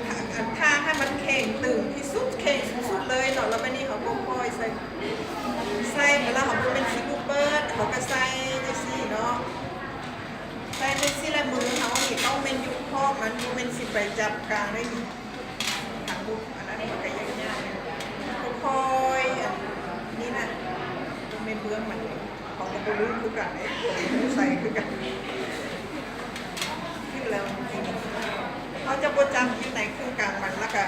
ຖ້າ ຖ້າໃຫ້ມັນແຂງຕຶງທີ່ສຸດ ແຂງສຸດໆເລີຍເນາະ ແລ້ວບາດນີ້ເຮົາກໍຄ່ອຍໃສ່ ໃສ່ ເວລາເຮົາບໍ່ແມ່ນຊິລູກເບີດ ເຮົາກໍໃສ່ຈັ່ງຊີ້ເນາະ ໃສ່ຈັ່ງຊີ້ ແລະມືເຮົານີ້ຕ້ອງແມ່ນຢູ່ຂອບມັນ ບໍ່ແມ່ນຊິໄປຈັບກາງໄດ້ນີ້ ທາງບຸກ ອັນນັ້ນມັນກໍຍາກໆ ຄ່ອຍໆ ອັນນີ້ນະ ແມ່ນເບື້ອງມັນ ເຮົາກໍບໍ່ຮູ້ຄືກັນເດ້ ບໍ່ຮູ້ໃສ່ຄືກັນ ຄືແລ້ວ ເຮົາຈະບໍ່ຈັບຢູ່ໃນເຄິ່ງກາງມັນ ແລ້ວກໍ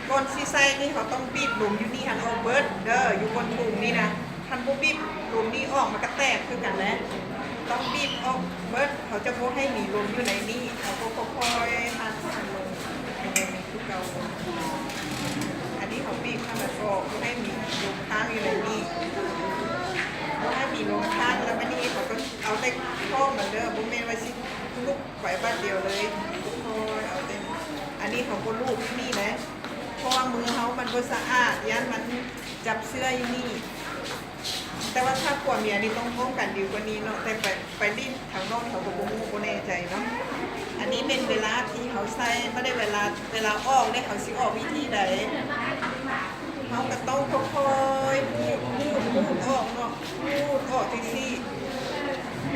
ກ່ອນຊິໃສ່ນີ້ ເຮົາຕ້ອງບີບລົມຢູ່ນີ້ຫັ້ນອອກເບີດເດີ ຢູ່ກ້ນຖົງນີ້ນະ ຄັນບໍ່ບີບລົມນີ້ອອກ ມັນກໍແຕກຄືກັນແຫຼະ ຕ້ອງບີບອອກເບີດ ເຮົາຈະບໍ່ໃຫ້ມີລົມຢູ່ໃນນີ້ ເຮົາກໍຄ່ອຍໆ ຫັນ ຫັນລົງ ຄືເກົ່າ ອັນນີ້ເຮົາບີບໃຫ້ມັນອອກ ບໍ່ໃຫ້ມີລົມຄ້າງຢູ່ໃນນີ້ ບໍ່ໃຫ້ມີລົມຄ້າງ ແລ້ວບາດນີ້ເຮົາກໍເອົາແຕ່ຂໍ້ມັນເດີ ບໍ່ແມ່ນວ່າຊິລຸກໄປບາດດຽວເລີຍ ຄ່ອຍເອົາແຕ່ ອັນນີ້ເຮົາກໍລູບຢູ່ນີ້ແຫຼະ ເພາະວ່າມືເຮົາມັນບໍ່ສະອາດ ຢ້ານມັນຈັບເຊື້ອຢູ່ນີ້ ແຕ່ວ່າຖ້າຜົວເມຍນີ້ຕ້ອງປ້ອງກັນດີກວ່ານີ້ເນາະ ແຕ່ໄປ ໄປຫຼິ້ນທາງນອກເຮົາກໍບໍ່ຮູ້ ບໍ່ແນ່ໃຈເນາະ ອັນນີ້ແມ່ນເວລາທີ່ເຮົາໃສ່ ບໍ່ໄດ້ເວລາ ເວລາອອກເດ້ ເຮົາຊິອອກວິທີໃດ ເຮົາກໍຕ້ອງຄ່ອຍໆ ຮູດ ຮູດ ຮູດອອກເນາະ ຮູດອອກຈັ່ງຊີ້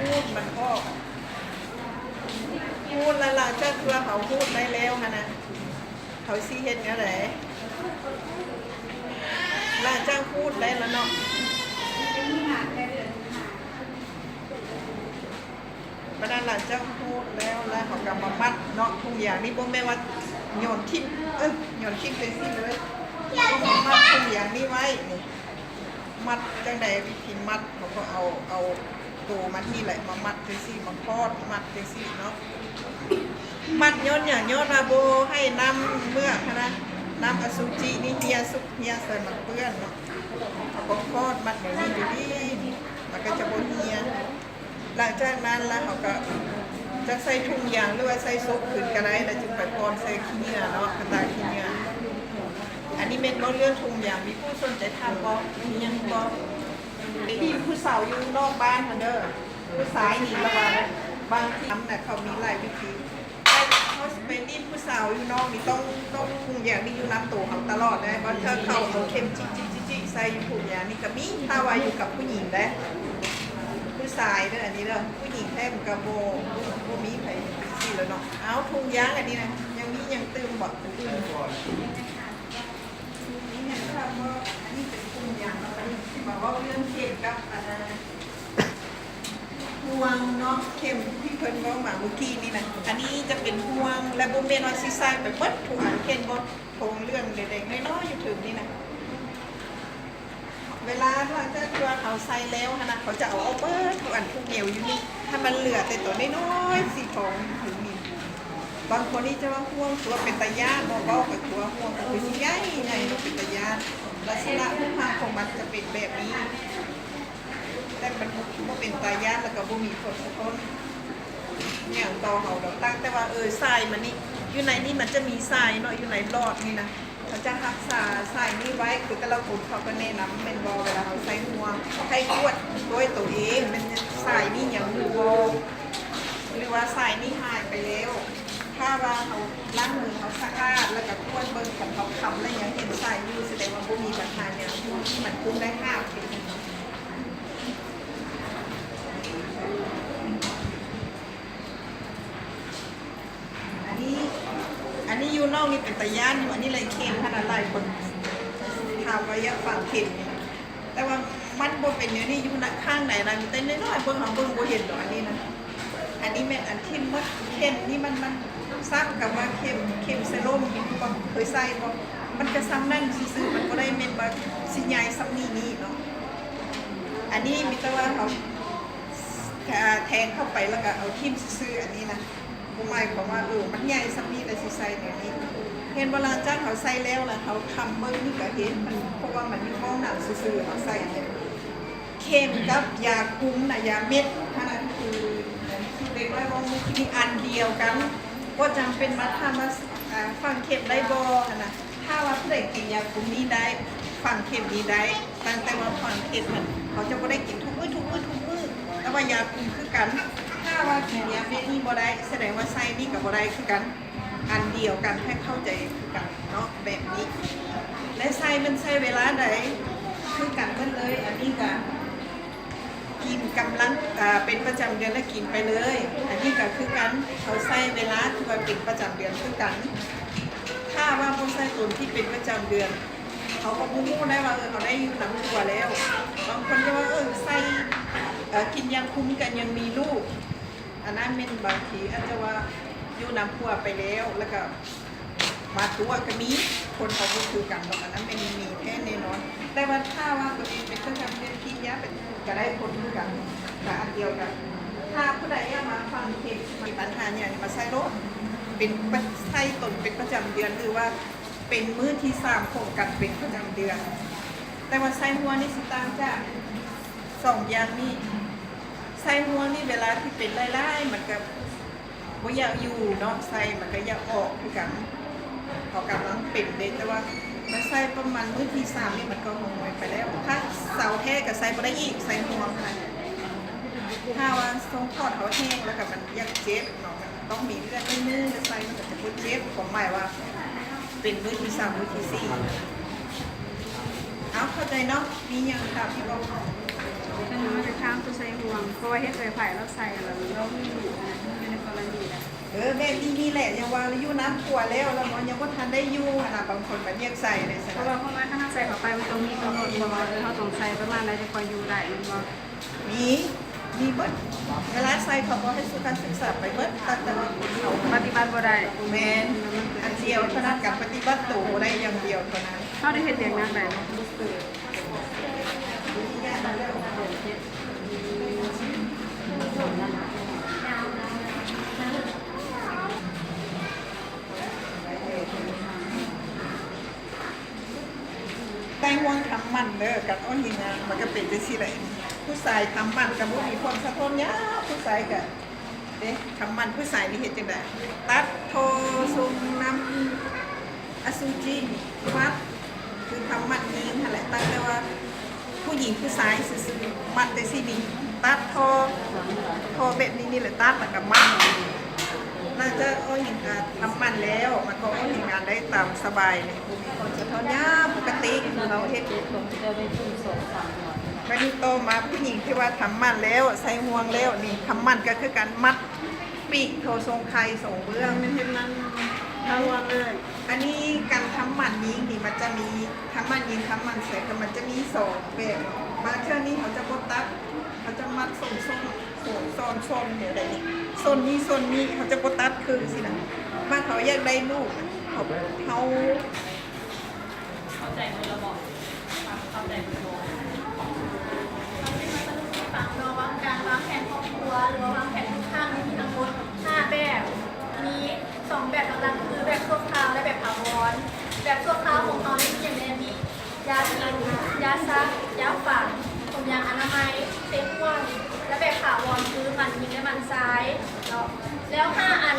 ຮູດມັນອອກ ຮູດ ແລ້ວຫຼັງຈາກທີ່ວ່າເຮົາຮູດໄດ້ແລ້ວຫັ້ນນະ ເຮົາຊິເຮັດແນວໃດ? ຫຼັງຈາກຮູດໄດ້ແລ້ວເນາະ ບັດນັ້ນຫຼັງຈາກຮູດແລ້ວ ແລ້ວເຮົາກໍມາມັດເນາະ ຖົງຢາງນີ້ບໍ່ແມ່ນວ່າໂຍນຖິ້ມ ເອີ ໂຍນຖິ້ມຈັ່ງຊີ້ເລີຍ ເຮົາມາມັດຖົງຢາງນີ້ໄວ້ນີ້ ມັດຈັ່ງໃດ? ວິທີມັດ ເຮົາກໍເອົາ ເອົາໂຕມັນນີ້ແຫຼະມາມັດຈັ່ງຊີ້ ມາຄອດມັດຈັ່ງຊີ້ເນາະ ມັດຍ້ອນຫຍັງ? ຍ້ອນວ່າບໍ່ໃຫ້ນ້ຳເມືອກຫັ້ນນະ ນ້ຳອະສຸຈິນີ້ເຫ່ຍ ຊຸກເຫ່ຍໃສ່ມັນເປື້ອນເນາະ ເຮົາກໍຄອດມັດແບບນີ້ຢູ່ດີ ມັນກໍຈະບໍ່ເຫ່ຍ ຫຼັງຈາກນັ້ນລະເຮົາກໍຈະໃສ່ຖົງຢາງ ຫຼືວ່າໃສ່ສົບຄືນກໍໄດ້ ແລ້ວຈຶ່ງໄປປ່ອນໃສ່ຂີ້ເຫຍື້ອເນາະ ກະຕ່າຂີ້ເຫຍື້ອ ອັນນີ້ແມ່ນເວົ້າເລື່ອງຖົງຢາງ ມີຜູ້ສົນໃຈຖາມບໍ່? ມີຫຍັງບໍ່? ໄປຈີບຜູ້ສາວຢູ່ນອກບ້ານຫັ້ນເດີ ຜູ້ຊາຍນີ້ລະວ່າ ບາງທີນະ ເຂົາມີຫຼາຍວິທີ ແຕ່ເຮົາຊິໄປຈີບຜູ້ສາວຢູ່ນອກນີ້ ຕ້ອງ ຕ້ອງຖົງຢາງນີ້ຢູ່ນຳໂຕເຮົາຕະຫຼອດເດ້ ບາງເທື່ອເຂົາເອົາເຂັມຈິກໆໆໃສ່ຢູ່ຖົງຢາງນີ້ກໍມີ ຖ້າວ່າຢູ່ກັບຜູ້ຍິງເດ້ ຜູ້ຊາຍເດີ ອັນນີ້ເດີ ຜູ້ຍິງແທ້ມັນກໍບໍ່ ບໍ່ມີໃຜເຮັດຈັ່ງຊີ້ແລ້ວເນາະ ເອົາ ຖົງຢາງອັນນີ້ນະ ຍັງມີຫຍັງຕື່ມບໍ່? ອັນອື່ນ ມີຫຍັງຖາມບໍ່? ອັນນີ້ເປັນຖົງຢາງເນາະ ອັນນີ້ຊິມາເວົ້າເລື່ອງເຂັມກັບອັນນັ້ນ ຫ່ວງເນາະ ເຂັມທີ່ເພິ່ນເວົ້າມາມື້ກີ້ນີ້ນະ ອັນນີ້ຈະເປັນຫ່ວງ ແລະ ບໍ່ແມ່ນວ່າຊິໃສ່ໄປເບິດທຸກອັນ ເຫັນບໍ່? ທອງເຫຼືອງແດງໆນ້ອຍໆຢູ່ເທິງນີ້ນະ ເວລາຫຼັງຈາກທີ່ວ່າເຮົາໃສ່ແລ້ວຫັ້ນນະ ເຂົາຈະເອົາອອກເບິດທຸກອັນ ທຸກແນວຢູ່ນີ້ ໃຫ້ມັນເຫຼືອແຕ່ໂຕນ້ອຍໆ ສີທອງຢູ່ນີ້ ບາງຄົນນີ້ຈະວ່າຫ່ວງຕົວເປັນຕາຢ້ານເນາະ ເວົ້າໄປຕົວະ ຫ່ວງກໍຄືຊິໃຫຍ່ໆ ເນາະ ເປັນຕາຢ້ານ ລັກສະນະຮູບຮ່າງຂອງມັນຈະເປັນແບບນີ້ ແຕ່ມັນບໍ່ເປັນຕາຢ້ານ ແລ້ວກໍບໍ່ມີຜົນສະທ້ອນຫຍັງຕໍ່ເຮົາດອກ ຕ່າງແຕ່ວ່າ ເອີ ສາຍມັນນີ້ ຢູ່ໃນນີ້ມັນຈະມີສາຍເນາະ ຢູ່ໃນຫຼອດນີ້ນະ ເຂົາຈະຮັກສາສາຍນີ້ໄວ້ ຄືແຕ່ລະຄົນເຂົາກໍແນະນຳແມ່ນບໍ່? ເວລາເຮົາໃສ່ຫ່ວງ ໃຫ້ກວດດ້ວຍໂຕເອງ ແມ່ນສາຍນີ້ຍັງຢູ່ບໍ່? ຫຼືວ່າສາຍນີ້ຫາຍໄປແລ້ວ? ຖ້າວ່າເຮົາລ້າງມືເຮົາສະອາດ ແລ້ວກໍກວດເບິ່ງ ຄັນເຮົາຄຳແລ້ວຍັງເຫັນສາຍຢູ່ ສະແດງວ່າບໍ່ມີບັນຫາຫຍັງ ທີ່ມັນຄົງໄດ້ຫາກເປັນ ອັນນີ້ ອັນນີ້ຢູ່ນອກນີ້ເປັນຕາຢ້ານຢູ່ ອັນນີ້ແຫຼະເຂັມຫັ້ນນະ ຫຼາຍຄົນຖາມວ່າຢາກຝັງເຂັມນີ້ນະ ແຕ່ວ່າມັນບໍ່ເປັນແນວນີ້ ຢູ່ນະ ຂ້າງໃນນະ ມີແຕ່ນ້ອຍໆ ເບິ່ງ ເຮົາເບິ່ງບໍ່ເຫັນດອກ ອັນນີ້ນະ ອັນນີ້ແມ່ນອັນຖິ້ມໝົດ ເຂັມນີ້ມັນ ມັນຊ້ຳກັບວ່າເຂັມ ເຂັມເຊໂຣມ ເຫັນບໍ່? ເຄີຍໃສ່ບໍ່? ມັນກະສ່ຳນັ້ນຊື່ໆ ມັນບໍ່ໄດ້ແມ່ນວ່າຊິໃຫຍ່ສ່ຳນີ້ນີ້ເນາະ ອັນນີ້ມີແຕ່ວ່າເຮົາ ອ່າ ແທງເຂົ້າໄປ ແລ້ວກະເອົາຖິ້ມຊື່ໆ ອັນນີ້ນະ ບໍ່ໝາຍຄວາມວ່າ ເອີ ມັນໃຫຍ່ສ່ຳນີ້ ແລ້ວຊິໃສ່ແນວນີ້ ເຫັນບໍ່? ຫຼັງຈາກເຮົາໃສ່ແລ້ວລະ ເຮົາຄຳເບິ່ງນີ້ກະເຫັນ ມັນ ເພາະວ່າມັນມີຫ້ອງນ້ຳຊື່ໆ ເຮົາໃສ່ແລ້ວ ເຂັມກັບຢາກຸມນະ ຢາເມັດຫັ້ນນະ ຄືເດັກນ້ອຍເວົ້າມື້ກີ້ນີ້ ອັນດຽວກັນ ບໍ່ຈຳເປັນວ່າ ຖ້າມາ ອ່າ ຝັງເຂັມໄດ້ບໍ່ຫັ້ນນະ ຖ້າວ່າຜູ້ໃດກິນຢາກຸມນີ້ໄດ້ ຝັງເຂັມນີ້ໄດ້ ຕັ້ງແຕ່ວ່າຝັງເຂັມຫັ້ນ ເຂົາຈະບໍ່ໄດ້ກິນທຸກມື້ ທຸກມື້ ທຸກມື້ ແຕ່ວ່າຢາກຸມຄືກັນ ຖ້າວ່າກິນຢາເມັດນີ້ບໍ່ໄດ້ ສະແດງວ່າໃສ່ນີ້ກໍບໍ່ໄດ້ຄືກັນ. ອັນດຽວກັນ ໃຫ້ເຂົ້າໃຈຄືກັນເນາະ ແບບນີ້ ແລະ ໃຊ້ມັນໃຊ້ເວລາໃດ ຄືກັນໝົດເລີຍ. ອັນນີ້ກະກິນກຳລັງ ເປັນປະຈຳເດືອນແລ້ວກິນໄປເລີຍ. ອັນນີ້ກະຄືກັນ ເຮົາໃຊ້ເວລາທີ່ວ່າເປັນປະຈຳເດືອນຄືກັນ. ຖ້າວ່າບໍ່ໃຊ້ຕົນທີ່ເປັນປະຈຳເດືອນ ເຮົາກໍບໍ່ຮູ້ໄດ້ວ່າ ເອີ ເຮົາໄດ້ຢູ່ນຳຜົວແລ້ວ. ບາງຄົນຈະວ່າ ເອີ ໃຊ້ ເອີ ກິນຢາຄຸມກັນຍັງມີລູກ. ອັນນັ້ນແມ່ນບາງທີອາດຈະວ່າຢູ່ນຳຜົວໄປແລ້ວ ແລ້ວກະມາຕົວະກະມີ. ຄົນເຮົາບໍ່ຄືກັນດອກ ອັນນັ້ນແມ່ນມີແທ້ແນ່ນອນ. ແຕ່ວ່າຖ້າວ່າຕົວເອງເປັນປະຈຳເດືອນກິນຢາໄປ ກະໄດ້ຜົນຄືກັນ ກະອັນດຽວກັນ. ຖ້າຜູ້ໃດຢາກມາຝັງເຂັມ ມີບັນຫາຫຍັງມາໃຊ້ໂລດ ເປັນ ໃຊ້ຕົນເປັນປະຈຳເດືອນ ຫຼືວ່າ ເປັນມື້ທີສາມຂອງການເປັນປະຈຳເດືອນ. ແຕ່ວ່າໄສ້ຮ່ວງນີ້ຊິຕ່າງຈາກສອງຢ່າງນີ້. ໄສ້ຮ່ວງນີ້ເວລາທີ່ເປັນຫຼາຍໆ ມັນກະບໍ່ຢາກຢູ່ເນາະ ໄສ້ມັນກະຢາກອອກຄືກັນ. ເຮົາກຳລັງເປັນເດ້ ແຕ່ວ່າມາໃຊ້ປະມານມື້ທີສາມນີ້ ມັນກະຫົວໄປແລ້ວ. ຖ້າເຊົາແທ້ກະໃຊ້ບໍ່ໄດ້ອີກ ໄສ້ຮ່ວງຫັ້ນ. ຖ້າວ່າຊ່ອງຄອດເຮົາແຫ້ງ ແລ້ວກະມັນຢາກເຈັບເນາະ ກະຕ້ອງມີເລືອດໜ້ອຍໜຶ່ງ ແລ້ວໃສ່ມັນກະຈະບໍ່ເຈັບ. ຄວາມໝາຍວ່າ ເປັນມື້ທີສາມ ມື້ທີສີ່. ເອົາ ເຂົ້າໃຈເນາະ. ມີຫຍັງຖາມອີກບໍ່? ເພິ່ນວ່າຈະຖາມຕົວໃສ່ຫ່ວງ ເພາະວ່າເຮັດໃຫ້ໃຜລາວໃສ່ແລ້ວ ລາວມີລູກນະ ຢູ່ໃນກໍລະນີນະ. ເອີ ແບບນີ້ນີ້ແຫຼະ ຢ່າວ່າຢູ່ນຳຜົວແລ້ວ ແລ້ວບໍ່ ຍັງບໍ່ທັນໄດ້ຢູ່ຫັ້ນນະ ບາງຄົນມັນຢາກໃສ່ເດ້. ເພາະວ່າ ເພາະວ່າຄັນເຮົາໃສ່ເຂົ້າໄປ ມັນຕ້ອງມີກຳນົດ ເພາະວ່າ ເອີ ເຮົາຕ້ອງໃສ່ປະມານໃດ ຈັ່ງຄ່ອຍຢູ່ໄດ້ ແມ່ນບໍ່? ມີ ມີເບິດ. ເວລາໃສ່ເຂົາບອກໃຫ້ສຸຂະສຶກສາໄປເບິດ ຕັ້ງແຕ່ວ່າຄົນເຮົາປະຕິບັດບໍ່ໄດ້. ແມ່ນ ອັນດຽວເທົ່ານັ້ນ ການປະຕິບັດໂຕໄດ້ຢ່າງດຽວເທົ່ານັ້ນ. ເຮົາໄດ້ເຮັດວຽກໜັກໄດ້ບໍ່? ໄດ້ຫ່ວງທຳໝັ້ນເດີ ການອອກແຮງງານມັນກະເປັນຈັ່ງຊີ້ແຫຼະ. ຜູ້ຊາຍທຳໝັ້ນກະບໍ່ມີຜົນສະທົນຫຍັງ ຜູ້ຊາຍກະເດ້ ທຳໝັ້ນ. ຜູ້ຊາຍນີ້ເຮັດຈັ່ງໃດ? ຕັດທໍ່ສົ່ງນ້ຳອະສຸຈິ ມັດ ຄືທຳໝັ້ນຍິງຫັ້ນແຫຼະ ຕັ້ງແຕ່ວ່າ ຜູ້ຍິງຜູ້ຊາຍຊື່ໆ ມັດແຕ່ຊີ້ນີ້ ຕັດທໍ່ ທໍ່ແບບນີ້ນີ້ແຫຼະ ຕັດແລ້ວກະມັດ. ຫຼັງຈາກອອກແຮງງານ ທຳໝັ້ນແລ້ວ ມັນກໍອອກແຮງງານໄດ້ຕາມສະບາຍເລີຍ ບໍ່ມີຄວາມສະທ້ອນຫຍັງ ປົກກະຕິຄືເຮົາເຮັດ. ບາດນີ້ຕໍ່ມາ ຜູ້ຍິງທີ່ວ່າທຳໝັ້ນແລ້ວ ໃສ່ຫ່ວງແລ້ວນີ້ ທຳໝັ້ນກໍຄືການມັດ ປີກທໍ່ສົ່ງໄຂ່ສອງເບື້ອງ. ແມ່ນເຮັດມັນທັງວັນເລີຍ. ອັນນີ້ການທຳໝັ້ນຍິງນີ້ ມັນຈະມີທຳໝັ້ນຍິງ ທຳໝັ້ນຊາຍ ກໍມັນຈະມີສອງແບບ. ບາງເທື່ອນີ້ເຮົາຈະບໍ່ຕັດ ເຮົາຈະມັດສົ້ນໆ ໂຂນຊ້ອນໆ ແບບໃດນີ້ ສົ້ນນີ້ສົ້ນນີ້ ເຮົາຈະບໍ່ຕັດຄືນຊີ້ນະ. ບາດເຮົາຢາກໄດ້ລູກ ເຮົາ ເຮົາ ເຂົ້າໃຈໝົດແລ້ວບໍ່? ເຂົ້າໃຈໝົດແລ້ວບໍ່? ເຮົາຊິມາສະຫຼຸບໃຫ້ຟັງເນາະ ວ່າການວາງແຜນຄອບຄົວ ຫຼືວ່າວາງແຜນທຸກຄັ້ງ ມີທັງໝົດຫ້າແບບ. ມີສອງແບບຫຼັກໆ ຄືແບບຊົ່ວຄາວ ແລະ ແບບຖາວອນ. ແບບຊົ່ວຄາວຂອງເຮົານີ້ມີຫຍັງແດ່? ມີຢາກິນ, ຢາສັກ, ຢາຝັງ, ຖົງຢາງອະນາໄມ, ເຊຮົວມ ແລະ ແບບຖາວອນຄືໝັ້ນຍິງ ແລະ ໝັ້ນຊາຍເນາະ. ແລ້ວຫ້າອັນ